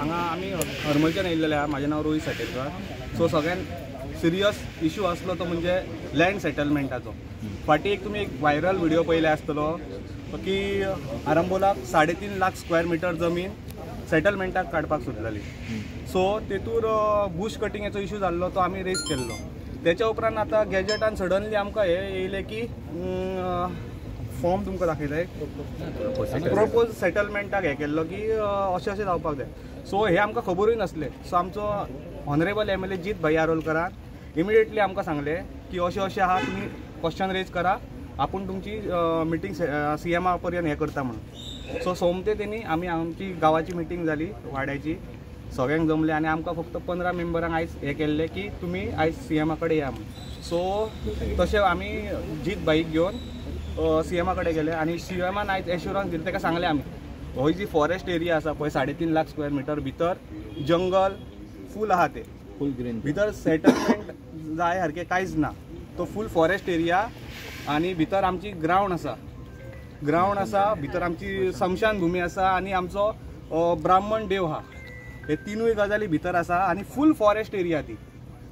हांगा आमी हरमलच्यान येयल्लेले आहा. म्हाजें नांव रोहित साटेलकर. सो सगळ्यान सिरियस इशू आसलो तो म्हणजे लँड सेटलमेंटाचो. फाटीं एक तुमी एक व्हायरल व्हिडिओ पळयले आसतलो की आरंबोलाक 3.5 लाख स्क्वेअर मिटर जमीन सेटलमेंटाक काडपाक सोदताली. सो तेतूर बुश कटिंगेचो इशू जाल्लो तो आमी रेज केल्लो. तेच्या उपरांत आतां गॅजेटान सडनली आमकां हें येयलें की फॉर्म तुमकां दाखयता एक प्रोपोज सेटलमेंटाक हें केल्लो की अशें अशें जावपाक जाय. सो हें आमकां खबरूय नासलें. सो आमचो ऑनरेबल MLA जीत भाई आरोलकरान इमिडिएटली आमकां सांगलें की अशें अशें आहा, तुमी क्वेश्चन रेज करा, आपूण तुमची मिटींग CMA पर्यंत हें करता म्हणून. सो सोमते तेणी आमी आमची गांवाची मिटींग जाली, वाड्याची, सगळ्यांक जमले आनी आमकां फक्त 15 मेंबरांक आयज हें केल्लें की तुमी आयज CMA कडेन या म्हणून. सो तशें आमी जीत भाईक घेवन CMA कडेन गेले आनी CMAन आयज एश्युरन्स दिलें. ताका सांगलें आमी हो जी फॉरेस्ट एरिया आसा पळय 3.5 लाख स्क्वेअर मिटर भितर जंगल फूल आहा, ते फूल ग्रीन, भितर सेटलमेंट जाय सारकें कांयच ना, तो फूल फॉरेस्ट एरिया आनी भितर आमची ग्रावंड आसा, ग्रावंड आसा, भितर आमची स्मशान भूमी आसा आनी आमचो ब्राह्मण देव आहा. हे तिनूय गजाली भितर आसा आनी फूल फॉरेस्ट एरिया ती,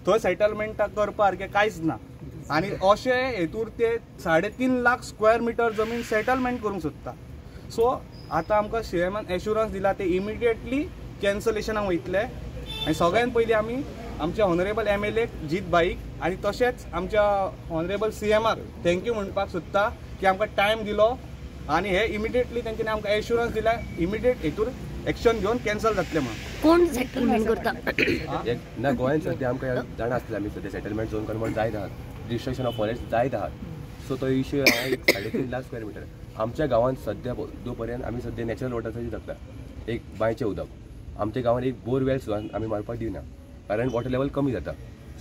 थंय सेटलमेंट करपा सारकें कांयच ना. आनी अशें हेतूर ते 3.5 लाख स्क्वेअर मिटर जमीन सेटलमेंट करूंक सोदता. सो आतां आमकां CMAन एश्युरन्स दिला ते इमिडिएटली कॅन्सलेशनाक वयतले. आनी सगळ्यान पयलीं आमी आमच्या ऑनरेबल MLA जीत भाईक आनी तशेंच आमच्या ऑनरेबल CMAक thank you म्हणपाक सोदता की आमकां टायम दिलो आनी हे इमिडिएटली तेंच्यांनी आमकां एश्युरन्स दिला इमिडिएट हेतूर एक्शन घेवन कॅन्सल जातलें म्हणून. कोण सेटलमेंट करता ना गोंयांत सद्या आमकां जाणा आसतलें आमी सद्या सेटलमेंट झोन कन्वर्ट जायत आहात, डिस्ट्रक्शन ऑफ फॉरेस्ट जायत आहात. सो तो इश्यू आहा एक 3.5 लाख स्क्वेअर मिटर. आमच्या गांवांत सद्या दो पर्यंत आमी सद्या नॅचरल वॉटराचेर जगता, एक बांयचें उदक. आमच्या गांवांत एक बोरवेल सुद्दां आमी मारपाक दिना कारण वॉटर लेवल कमी जाता.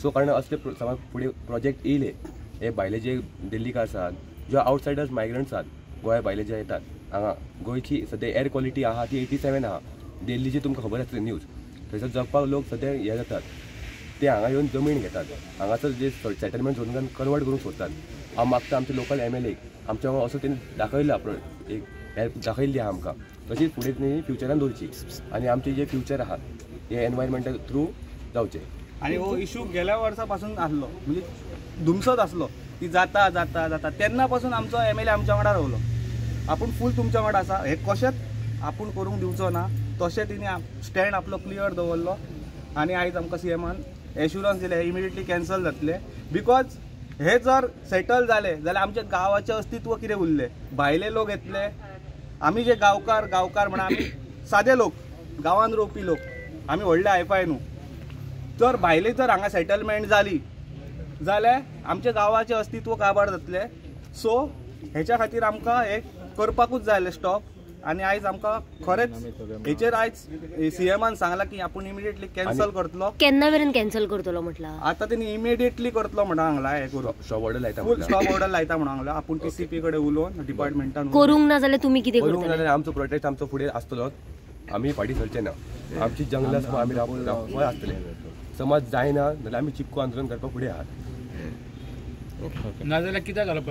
सो कारण असले समज फुडें प्रोजेक्ट येयले हे भायले जे दिल्लीकार आसात, जे आवटसायडर्स मायग्रंट्स आसात गोंया भायले जे येतात हांगा, गोंयची सद्या एअर क्वॉलिटी आहा ती 87 आहा. दिल्लीची तुमकां खबर आसतली न्यूज, थंयसर जगपाक लोक सद्या हे जातात, ते हांगा येवन जमीन घेतात, हांगासर जे सेटलमेंट झोन कन्वर्ट करूंक सोदतात. हांव मागता आमचे लोकल MLA आमच्या वांगडा असो तेणी दाखयला, एक हेल्प दाखयल्ली आहा आमकां, तशीच फुडें तेणी फ्युचरान दवरची आनी आमचें जें फ्युचर आहा हें एनवायरमेंटल थ्रू जावचें. आनी हो इशू गेल्या वर्सा पासून आसलो, म्हणजे धुमसत आसलो की जाता जाता जाता. तेन्ना पासून आमचो MLA आमच्या वांगडा रावलो, आपूण फूल तुमच्या वांगडा आसा, हें कशेंच आपूण करूंक दिवचो ना, तशें तेणी स्टँड आपलो क्लियर दवरलो आनी आयज आमकां CMAन एश्युरन्स दिलें इमिडिएटली कॅन्सल जातलें. Because हे जर सेटल जाले जाल्यार आमच्या गांवाचें अस्तित्व कितें उरलें? भायले लोक येतले, आमी जे गांवकार, गांवकार म्हणा आमी सादे लोक, गांवांत रोवपी लोक, आमी व्हडले हायफाय न्हू. जर भायले जर हांगा सेटलमेंट जाली जाल्यार आमच्या गांवाचें अस्तित्व काबार जातलें. सो हेच्या खातीर आमकां हें करपाकूच जाय आसलें स्टॉप. आनी आयज आमकां खरेंच हेचेर आयज CMAन सांगलां की आपूण इमिडिएटली कॅन्सल करतलो. केन्ना मेरेन कॅन्सल करतलो म्हटलां? आतां तेणी इमिडिएटली करतलो म्हणून सांगलां, हें करून स्टॉप ऑर्डर लायता, फूल स्टॉप ऑर्डर लायता म्हणून सांगलां. आपूण TCP कडेन उलोवन डिपार्टमेंटान करूंक ना जाल्यार तुमी कितें करूंक ना जाल्यार आमचो प्रोटेस्ट आमचो फुडें आसतलो, आमी फाटीं सरचे ना. आमची जंगलां आमी रावपाक आसतले, समज जायना जाल्यार आमी चिपको आंदोलन करपाक फुडें आहात. नाजाल्यार कित्याक घालपाचें?